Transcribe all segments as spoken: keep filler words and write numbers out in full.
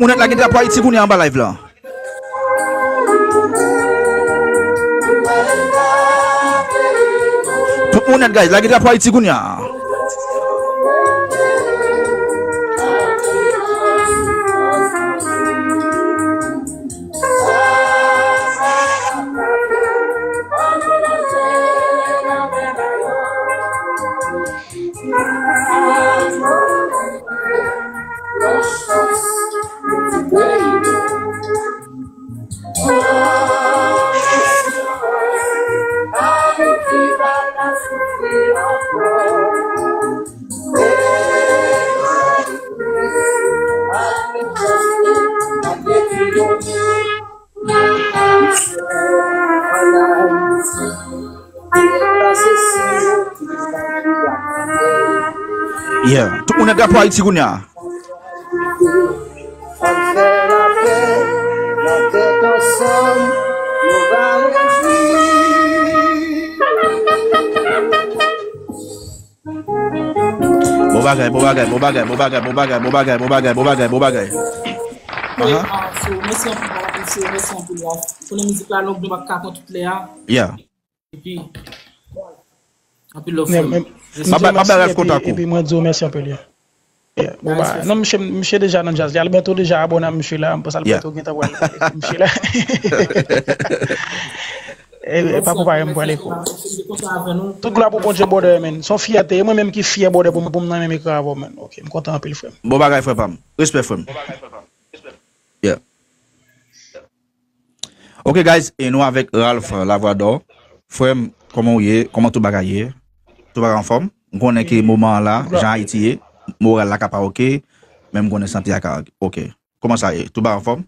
Moun nèt lage drapo Ayiti kounye a anba live la. Tout moun nèt, guys, lage drapo Ayiti kounye a. Yeah. Tout moun nan drapo Ayiti kounye a. Ann fè lapè, nan tèt ansanm, nou va rejwi. Bon bagay, bon bagay, bon bagay, bon bagay. Aha. Ah, so, mèsi anpil, mèsi, mèsi anpil, Ralph. Konnen mizik la long, nou pa ka pran tout lè a. Yeah. Epi, anpil love, frè m. M ap bay Ralph kontak ou. Epi mwen di w mèsi anpil, yeah. Yeah, bon, ba, non, misye, misye deja nan djaz li. Alberto deja abòne a misye la, m panse Alberto gentan pral misye la. E, e pa pou parèy m pral eko. Tout glwa pou Bondye, brother, man. Se yon fyète, e mwen menm ki fyè, brother, pou m, pou m nan menm ekran avè w, man. Ok, m kontan anpil, frè m. Bon bagay, frè pa m. Respè, frè m. Yeah. Ok, guys, e nou avèk Ralph Lavwadò. Frè m, kòman w ye? Kòman tout bagay ye? Tout bagay anfòm? M konnen ke moman an la, jan Ayiti ye, moral la ka pa oke, men m konnen sante a ka oke. Kòman sa ye? Tout bagay anfòm?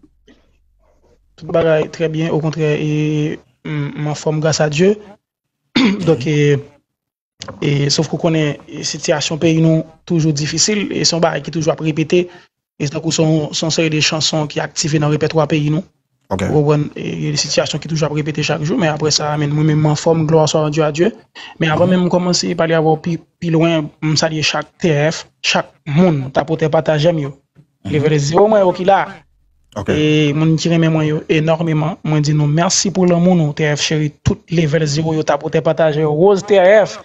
Tout bagay trè byen, okontrè, e, m, m anfòm gras a Dye. Donk, e, E, sof ke w konnen, e, sitiyasyon peyi nou toujou difisil, e se yon bagay ki toujou ap repete. E tankou se yon, se yon seri de chanson ki aktive nan repètwa peyi nou. Ok. Ou konprann, e, gen de sitiyasyon ki toujou ap repete chak jou, men apre sa, men mwen menm m anfòm, glwa swa randu a Dye. Men avan menm m kòmanse pale avè w pi, pi lwen, m salye chak T R F, chak moun, tapotè, patajè m yo. Level zero mwen yo ki la. Ok. E moun ki renmen mwen yo enòmeman, mwen di nou mèsi pou lanmou nou, T R F cheri, tout level zero yo, tapotè, patajè yo, Rose T R F,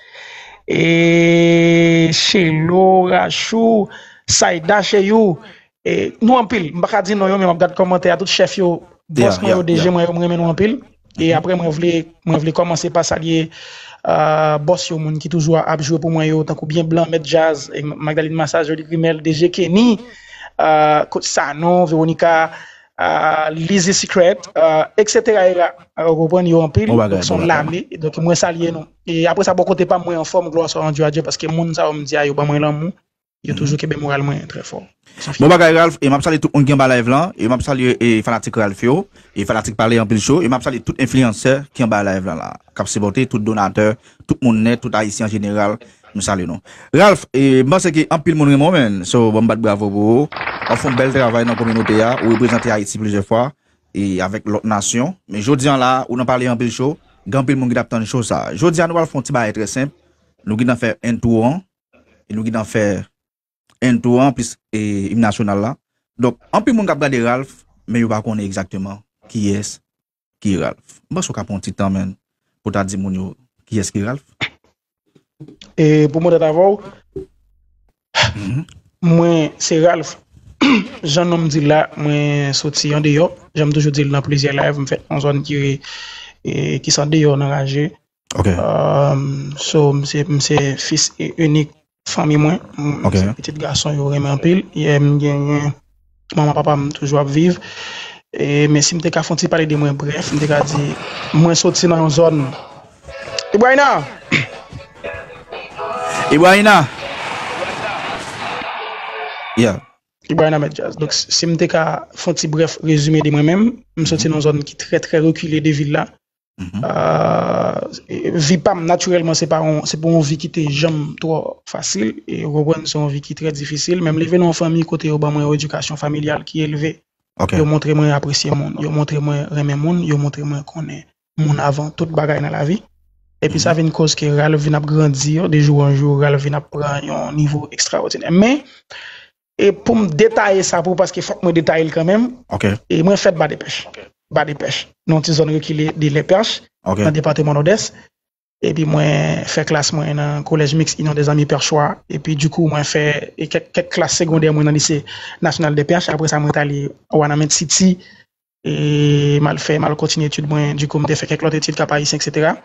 e Chelo, Rachou, Saida, Cheyou, e nou anpil, m pa ka di non yo, men m ap gad kòmantè a, tout chèf yo, bòs mwen yo, D J mwen yo, m renmen nou anpil. E apre, mwen vle, mwen vle kòmanse pa salye, ah, bòs yo, moun ki toujou ap jwe pou mwen yo, tankou Byen Blan, Mèt Djaz, e Magdalene Massard, Joly Grimel, D J Kenny, ah, Coach Sanon, Veronica, ah, Lizzy Secret, ah, et cetera era. Ah, ou konprann, yo anpil. Donk, se yon lame. Donk, mwen salye nou. E apre sa, bò kote pa m, mwen anfòm, glwa swa randu a Dye, paske moun sa yo m di a, yo ban mwen lanmou. Yo toujou kenbe moral mwen trè fò. Bon bagay, Ralph, e m ap salye tout moun ki anba live lan, e m ap salye, e, fanatik Ralph yo, e fanatik Pale Anpil Cho, e m ap salye tout enfliyansè ki anba live lan la, k ap sipòte, tout donatè, tout moun nèt, tout ayisyen an jeneral, m salye nou. Ralph, e, m panse ke anpil moun renmen w, man, so, ban m bat bravo pou ou. W ap fè yon bèl travay nan kominote a, ou reprezante Ayiti plizyè fwa, e avèk lòt nasyon. Men jodi an la, ou nan Pale Anpil Cho, gen anpil moun ki t ap tann cho sa. Jodi a, nou pral fè yon ti bagay trè senp. Nou gentan fè intro an, e nou gentan fè intro an, plis, e, im nasyonal la. Donk, anpil moun k ap gade Ralph, men yo pa konnen egzakteman kiyès ki Ralph. M panse w ka pran yon ti tan, man, pou w ta di moun yo kiyès ki Ralph. E pou m onèt avè w, mwen, se Ralph. Jan non m di l la, mwen soti andeyò. Jan m toujou di l nan plizyè live, m fèt nan zòn ki, e, ki se andeyò nan raje. Ok. Um, so, m se, m se fis e inik fanmi mwen. M se pitit gason yo renmen anpil. Yè, m genyen manman, papa m toujou ap viv. E, men si m te ka fè yon ti pale de mwen brèf, m te ka di, mwen soti nan yon zòn. Ibrahina! Ibrahina! Yeah. Ibrahina Mèt Djaz. Donk, si m te ka fè yon ti brèf rezime de mwen menm, m soti nan yon zòn ki trè, trè rekile de vil la. Ah, e, vi pa m, natirèlman, se pa yon, se pa yon vi ki te janm twò fasil. E, ou konprann, se yon vi ki trè difisil. Men m leve nan yon fanmi kote yo ban mwen yon edikasyon familyal ki elve. Ok. Yo montre mwen apresye moun, yo montre mwen renmen moun, yo montre mwen konnen moun avan tout bagay nan lavi. Epi sa vin koz ke Ralph vin ap grandi de jou an jou, Ralph vin ap pran yon nivo ekstraòdinè. Men, e pou m detaye sa pou ou, paske fòk mwen detaye l kanmenm, e mwen fèt Badepèch. Badepèch. Nan yon ti zòn rekile de Lèpèch, nan depatman Nòdès. Epi mwen fè klas mwen nan Collège Mixte Union des Amis Perchois. Epi dikou, mwen fè e kèk, kèk klas segondè mwen nan Lycée National des Perches. Apre sa, mwen t ale Wanament City. E m al fè, m al kontinye etid mwen. Dikou, m te fè kèk lòt etid, Cap Haïtien, et cetera.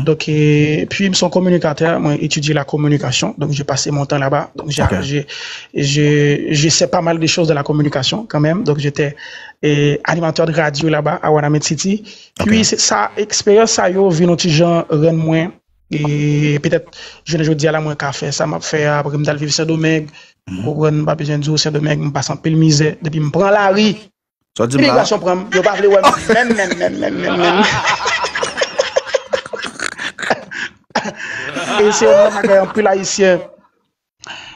Donk, e, puis m se yon kominikatè, mwen etidye la communication. Donc, j'ai passé mon temps là-bas. Donc, j'ai, j'ai, je, je sais pas mal de choses de la communication quand même. Donc, j'étais, e, animateur de radio là-bas à Wanament City. Puis, se, sa, eksperyans sa yo vin yon ti jan rann mwen, e petèt, jounen jodi a la, mwen ka fè sa m ap fè a, apre m t al viv Sendomeng, ou konprann, m pa bezwen di w, Sendomeng, m pase anpil mizè, depi m pran lari, imigrasyon pran m, yo pa vle wè m, menm, menm, menm, menm, menm, menm. E se yon nan bagay anpil Ayisyen,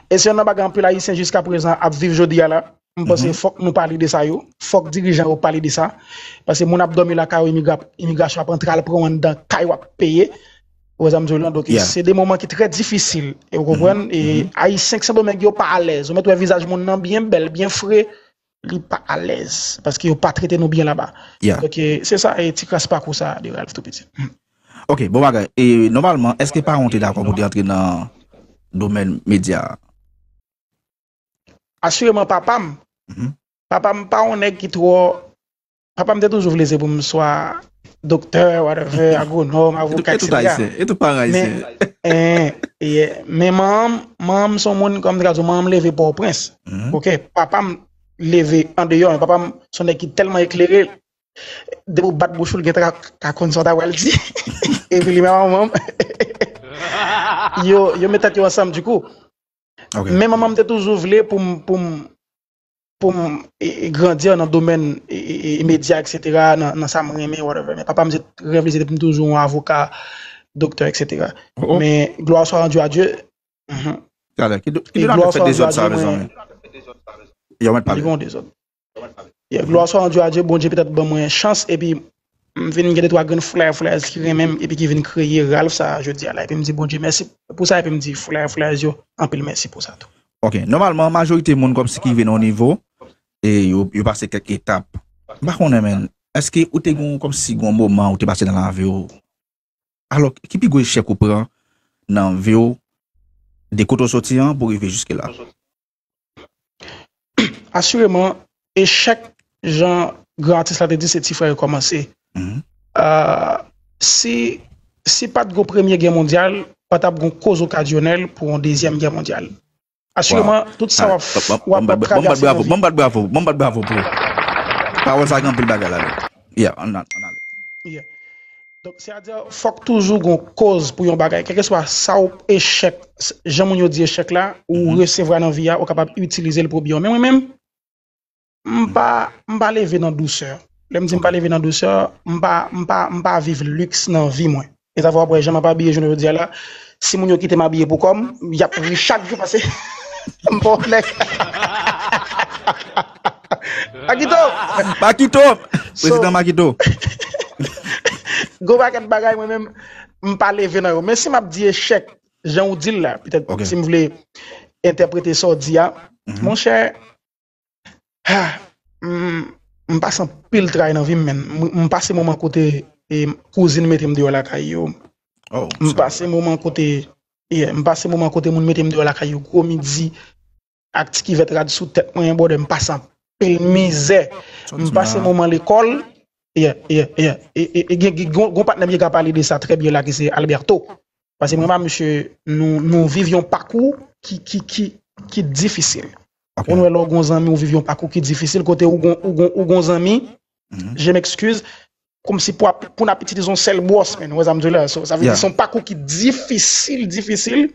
e se yon nan bagay anpil Ayisyen jiska prezan ap viv jodi a la. M panse fòk nou pale de sa yo, fòk dirijan yo pale de sa. Paske moun ap dòmi lakay yo, imigra-, imigrasyon ap antre al pran w anndan kay w ap peye. Ou wè sa m di w lan? Donk, se de moman ki trè difisil. E ou konprann? E Ayisyen k Sendomeng yo pa alèz. Ou mèt wè vizaj moun nan byen bèl, byen fre, li pa alèz. Paske yo pa trete nou byen laba. Donk, e, se sa, e ti kras pakou sa de Ralph Toupiti. Ok, bon bagay. E nòmalman, èske paran w te dakò pou w te antre nan domèn medya a? Asireman, papa m, papa m pa yon nèg ki twò, papa m te toujou vle se pou m swa doktè, whatever, agwonòm, avoka, et cetera. E tout paran ayisyen. Men, men manman m, manman m se yon moun, kòm m te ka di w, manman m leve Pòtoprens. Ok, papa m leve andeyò, men papa m se yon nèg ki tèlman eklere, depi w bat bouch ou, l gentan ka, ka konn sa w ta pral di. Epi li menm manman m, yo, yo met tèt yo ansanm, dikou. Men manman m te toujou vle pou m, pou m, pou m e, e, grandi nan domèn e, e, e, medya, et cetera, nan, nan sa m renmen, whatever. Men papa m se rèv li se te pou m toujou yon avoka, doktè, et cetera. Men glwa swa randu a Dye. Talè, ki do, ki do n ap fè dezòd sa, mezanmi? Yo mèt pale. Glwa swa randu a Dye, Bondye petèt ban mwen chans, epi m vin gen de twa grenn flyer, flyers ki renmen m, epi ki vin kreye Ralph sa jodi a la. Epi m di Bondye mèsi pou sa, epi m di flyer, flyers yo, anpil mèsi pou sa tou. Ok, nòmalman, majorite moun kòmsi ki rive nan yon nivo, e yo, yo pase kèk etap. M pa konnen, men, èske ou te gen kòmsi gen yon moman ou te pase nan lavi w, alò, ki pi gwo echèk ou pran nan vi w, de kote w soti an pou rive jiske la? Asireman, echèk, jan gran atis la te di, se ti frè yo kòmanse. Si, si pa t gen yon premye gè mondyal, pa t ap gen yon koz okazyonèl pou yon dezyèm gè mondyal. Asireman, tout sa w ap, w ap, w ap travèse nan vi. Bon, m bat bravo, bon, m bat bravo, bon, m bat bravo pou ou. Pawòl sa gen anpil bagay ladan. Yeah, ann al, ann ale. Yeah. Donk, sètadi, fòk toujou gen yon koz pou yon bagay. Kèlkeswa sa w echèk, jan moun yo di echèk la, ou resevwa nan vi a, ou kapab itilize l pou byen w. Men mwen menm, m pa, m pa leve nan dousè. Lè m di m pa leve nan dousè, m pa, m pa, m pa viv liks nan vi mwen. E sa fè w ap wè jan m ap abiye jounen jodi a la. Si moun yo kite m abiye pou kò m, y ap ri chak jou paske m pa yon nèg. Makito! Makito! Prezidan Makito! Gon pakèt bagay mwen menm, m pa leve nan yo. Men si m ap di echèk, jan ou di l la, petèt si m vle entèprete sa w di a, monchè, Ah, m, m pase anpil tray nan vi m, men. M, m pase moman kote e, kouzin mete m deyò lakay yo. M pase moman kote, yeah, m pase moman kote moun mete m deyò lakay yo, gwo midi, ak ti kivèt rad sou tèt mwen, brother, m pase anpil mizè. M pase moman lekòl, yeah, yeah, yeah. E, e, e gen, gen, gon, gon patnè m ki ka pale de sa trè byen la, ki se Alberto. Paske mwen pa misye, nou, nou viv yon pakou ki, ki, ki, ki difisil. Ou konn wè lè w gon zanmi, ou viv yon pakou ki difisil, kote ou gon, ou gon, ou gon zanmi, je m'excuse, kòmsi pou ap, pou n ap itilize yon sèl bwòs, men, ou wè sa m di w la. So, sa vle di se yon pakou ki difisil, difisil.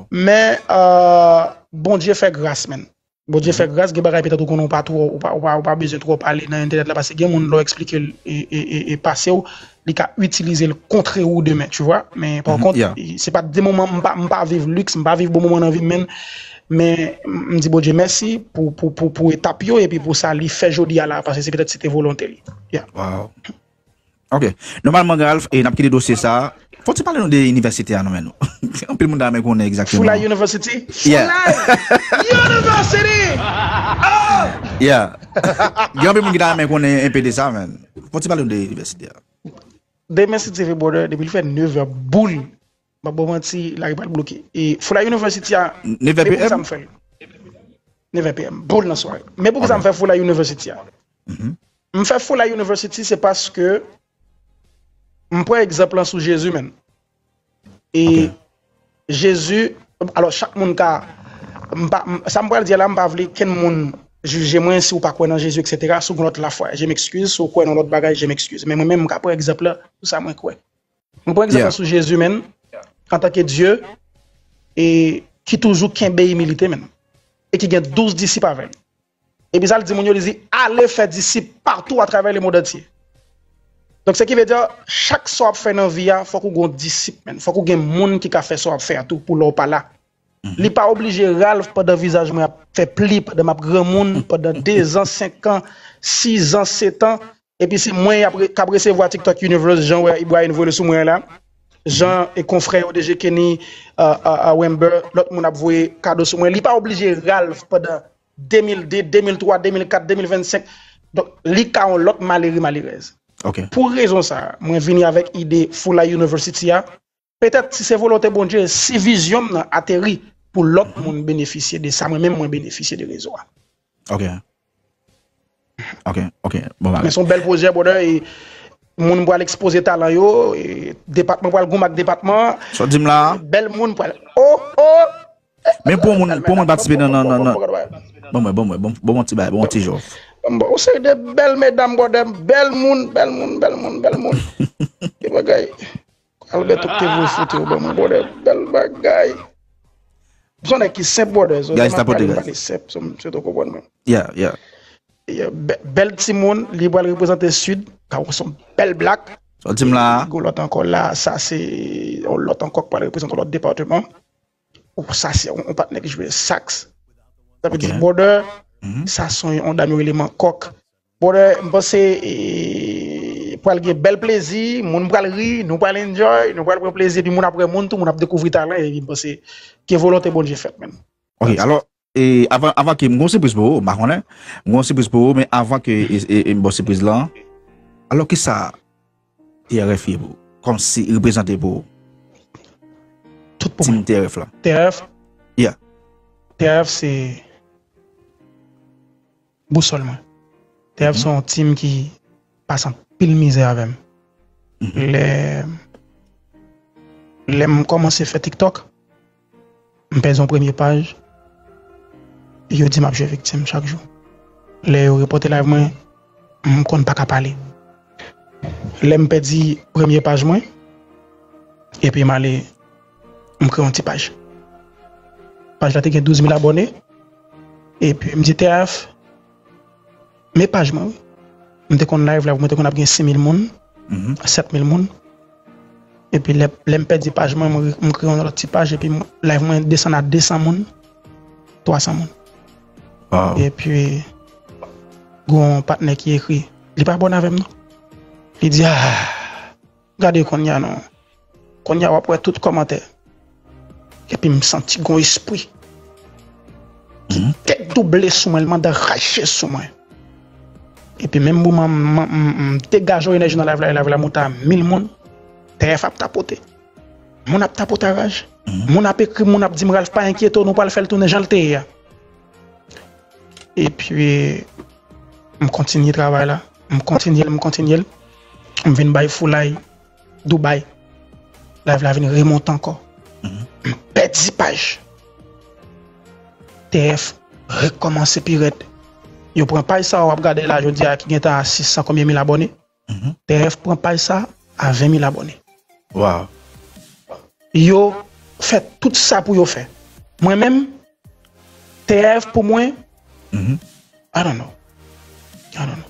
Men, euh, Bondye fè gras, men. Bondye fè gras, gen bagay petèt ou konnen ou pa twò, ou pa, ou pa, ou pa bezwen twò pale nan entènèt la, paske gen moun lè w eksplike l e, e, e, e pase w, li ka itilize l kontre ou demen, tu vois. Men pa kont, se pa de moman, m pa, m pa viv liks, m pa viv bon moman nan vi m, men, men m di Bondye mèsi pou, pou, pou, pou etap yo, epi pou sa li fè jodi a la, paske se petèt se te volonte li. Yeah. Ok. Nòmalman, Ralph, e n ap kite dosye sa a. Fò w ti pale nou de inivèsite a, non, men nou. Anpil moun ta renmen konnen egzakteman. Foulay University? Yeah. Foulay University! Oh! Yeah. Gen anpil moun ki ta renmen konnen enpe de sa, men. Fò w ti pale nou de inivèsite a. Demen, si Dye vle, brother, depi l fè nevè boul, m ap ba w manti, lari pral bloke. E Foulay University a, nevè P M? Sa m fè l. Nevè P M, boul nan sware. Men poukisa m fè Foulay University a? M fè Foulay University, se paske m pran egzanp lan sou Jezi, menm. E Jezi, alò, chak moun ka, m pa, m, sa m pral di a la, m pa vle kenn moun jije mwen si w pa kwè nan Jezi, et cetera. Si w gen lòt lafwa, je m'excuse. Si w kwè nan lòt bagay, je m'excuse. Men mwen menm, m ka pran egzanp lan sou sa mwen kwè. Mwen pran egzanp lan sou Jezi, menm, antanke Dye, e ki toujou kenbe imilite, menm, e ki gen douz disip avè l. Epi sa l di moun yo, li di, "Ale fè disip patou atravè lemonn antye." Donk, se ki vle di, chak sa w ap fè nan vi a, fòk ou gen disip, menm. Fòk ou gen moun ki ka fè sa w ap fè a tou pou lè w pa la. Li pa oblije Ralph pandan vizaj mwen ap fè pli, pandan m ap granmoun, pandan dezan, senk an, sizan, setan, epi se mwen y ap re-, k ap resevwa TikTok Universe, jan wè Ibrahim voye l sou mwen an la, jan e konfrè yo D J Kenny, a, a, a Wember, lòt moun ap voye kado sou mwen. Li pa oblije Ralph pandan de mil de, de mil twa, de mil kat, de mil vennsenk. Donk, li ka yon lòt malere, malerèz. Ok. Pou rezon sa a, mwen vini avèk ide Foulay University a. Petèt, si se volonte Bondye, si vizyon m nan ateri pou lòt moun benefisye de sa, mwen menm mwen benefisye de rezo a. Ok. Ok, ok. Bon bagay. Men se yon bèl pwojè, brother, e moun pral ekspoze talan yo, e depatman pral goumen ak depatman. Sa w di m la a? Bèl moun pral, oh, oh! Men pou moun, pou moun patisipe nan, nan, nan, nan. Bon, mwen, bon, mwen, bon, bon, bon ti bagay, bon ti jòf. Bon, yon seri de bèl medam, brother, bèl moun, bèl moun, bèl moun, bèl moun. Ki bagay. Alberto ki te voye foto yo ban mwen, brother, bèl bagay. Son nèg ki senp, brother, so, guys, tapote, guys. Pale senp, so, so, to konprann mwen. Yeah, yeah. Yeah, bè-, bèl timoun, li pral reprezante Sid, ka wè se yon bèl black. Sa w di m la a? Gon lòt ankò la, sa se yon lòt ankò ki pral reprezante yon lòt depatman. Ou sa se yon, yon patnè ki jwe sax. Sa vle di, brother, sa se yon, yon dam yo rele mankòk. Brother, m panse, e, pral gen bèl plezi, moun pral ri, nou pral enjoy, nou pral pran plezi, epi moun ap wè moun tou, moun ap dekouvri talan, epi m panse ke volonte Bondye fèt, menm. Ok, alò, e, avan, avan ke m gon sipriz pou ou, m pa konnen, m gon sipriz pou ou, men avan ke, e, e, e m ba w sipriz lan, alò, kisa T R F ye pou ou? Kòmsi reprezante pou ou? Tout pou mwen. Team T R F la. T R F? Yeah. T R F se bousòl mwen. T R F se yon team ki pase anpil mizè avè m. Lè, lè m kòmanse fè TikTok, m pèdi yon premye paj, yo di m ap jwe viktim chak jou. Lè yo repòte live mwen, m konn pa ka pale. Lè m pèdi premye paj mwen, epi m ale, m kreye yon ti paj. Paj la te gen douz mil abòne, epi m di T R F, men paj mwen, wi. M te konn live la, mwen te konn ap gen senk mil moun, sèt mil moun. Epi lè, lè m pèdi paj mwen, mwen, m kreye yon lòt ti paj, epi m, live mwen desann a de san moun, twa san moun. Wow. Epi, gon patnè ki ekri, li pa abòne avè m, non. Li di, ah, gade kounye a, non. Kounye a, w ap wè tout kòmantè. Epi m santi gon espri ki te double sou mwen, l mande rache sou mwen. Epi menm moman m, m, m, m degaje yon enèji nan live la, e live la monte a mil moun, T R F ap tapote. Moun ap tapote a raj. Moun ap ekri, moun ap di m, Ralph, pa enkyete w, nou pral fè l tounen jan l te ye a. Epi, m kontinye travay la. M kontinye l, m kontinye l. M vin bay Foulay Dubai. Live la vin remonte ankò. M pèdi paj. T R F rekòmanse pi rèd. Yo pran paj sa w ap gade la jodi a ki gentan a sis san konbyen mil abòne. T R F pran paj sa a ven mil abòne. Wow. Yo fè tout sa pou yo fè. Mwen menm, T R F pou mwen, I don't know. I don't know.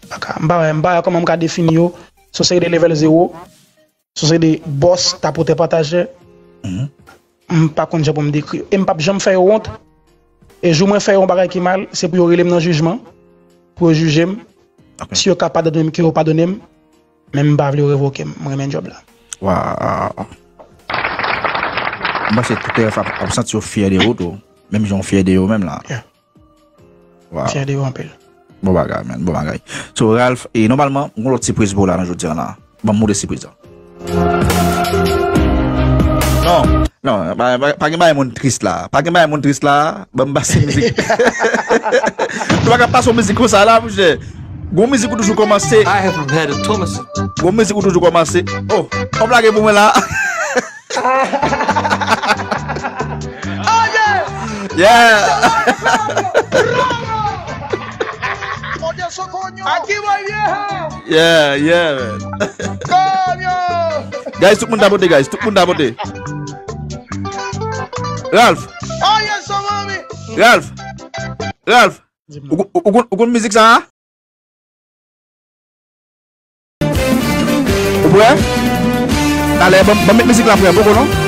M pa ka, m pa wè, m pa wè kòman m ka defini yo. Se yon seri de level zewo. Se yon seri de bòs, tapotè, patajè. M pa konn jan pou m dekri yo. E m p ap janm fè yo wont. E jou mwen fè yo yon bagay ki mal, se pou yo rele m nan jijman, pou yo jije m. Si yo ka padone m, ke yo padone m. Men m pa vle yo revoke m, m renmen djòb la. Waw. M panse tout Ralph ap, ap santi yo fyè de ou tou. Menm jan w fyè de yo menm la. Yeah. Waw. Fyè de yo anpil. Bon bagay, man. Bon bagay. So, Ralph, e nòmalman, m gon lòt sipriz pou w la nan jodi a la. Ban m montre sipriz la. Non, non, pa, pa, pa gen bagay moun tris la. Pa gen bagay moun tris la. Ban m pase mizik. Nou pa ka pase yon mizik konsa la, monchè. Gon mizik ou toujou kòmanse. I have prepared a Thomas. Gon mizik ou toujou kòmanse. Oh, yon blage pou mwen la. Yeah. Oye, eso coño. Aquí voy, vieja. Yeah, yeah, man. Coño. Guys, tout moun tapote, guys. Tout moun tapote. Ralph, Oye, eso, mami. Ralph, Ralph. Ou, ou, ou, ou konn mizik sa a? Ou prè? Talè, ban ban m met mizik la, frè. Poko non?